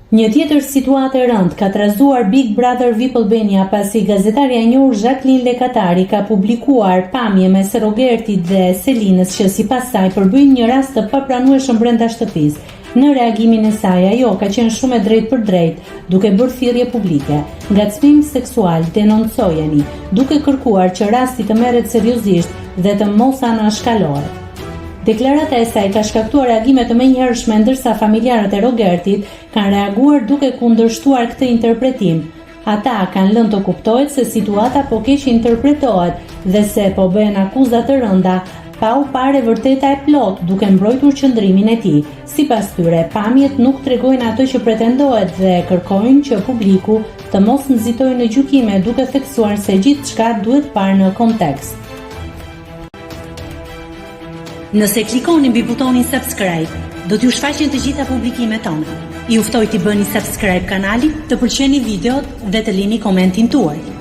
Një tjetër situatë e rëndë ka trazuar Big Brother Vip Albania pasi gazetarja e njohur Zhaklin Lekatari ka publikuar pamje mes Rogertit dhe Selinës që sipas saj përbëjnë një rast të papranueshëm brenda shtëpisë. Në reagimin e saj ajo ka qenë shumë e drejtpërdrejtë, duke bërë thirrje publike. Ngacmim seksual, denoncojeni, duke kërkuar që rasti të merret seriozisht dhe të mos anashkalohet. Deklarata e saj ka shkaktuar reagime të menjëhershme ndërsa familjarët e Rogertit kanë reaguar duke kundërshtuar këtë interpretim. Ata kanë lënë të kuptohet se situata po keqinterpretohet dhe se po bëhen akuza të rënda pa u parë e vërteta e plotë, duke mbrojtur qëndrimin e tij. Sipas tyre, pamjet nuk tregojnë atë që pretendohet dhe kërkojnë që publiku të mos nxitojë në gjykime, duke theksuar se gjithçka duhet parë në kontekst. Nëse klikoni mbi butonin subscribe, do t'ju shfaqen të gjitha publikimet tona. Ju ftoj t'i bëni subscribe kanalit, të pëlqeni videot dhe të lini komentin tuaj.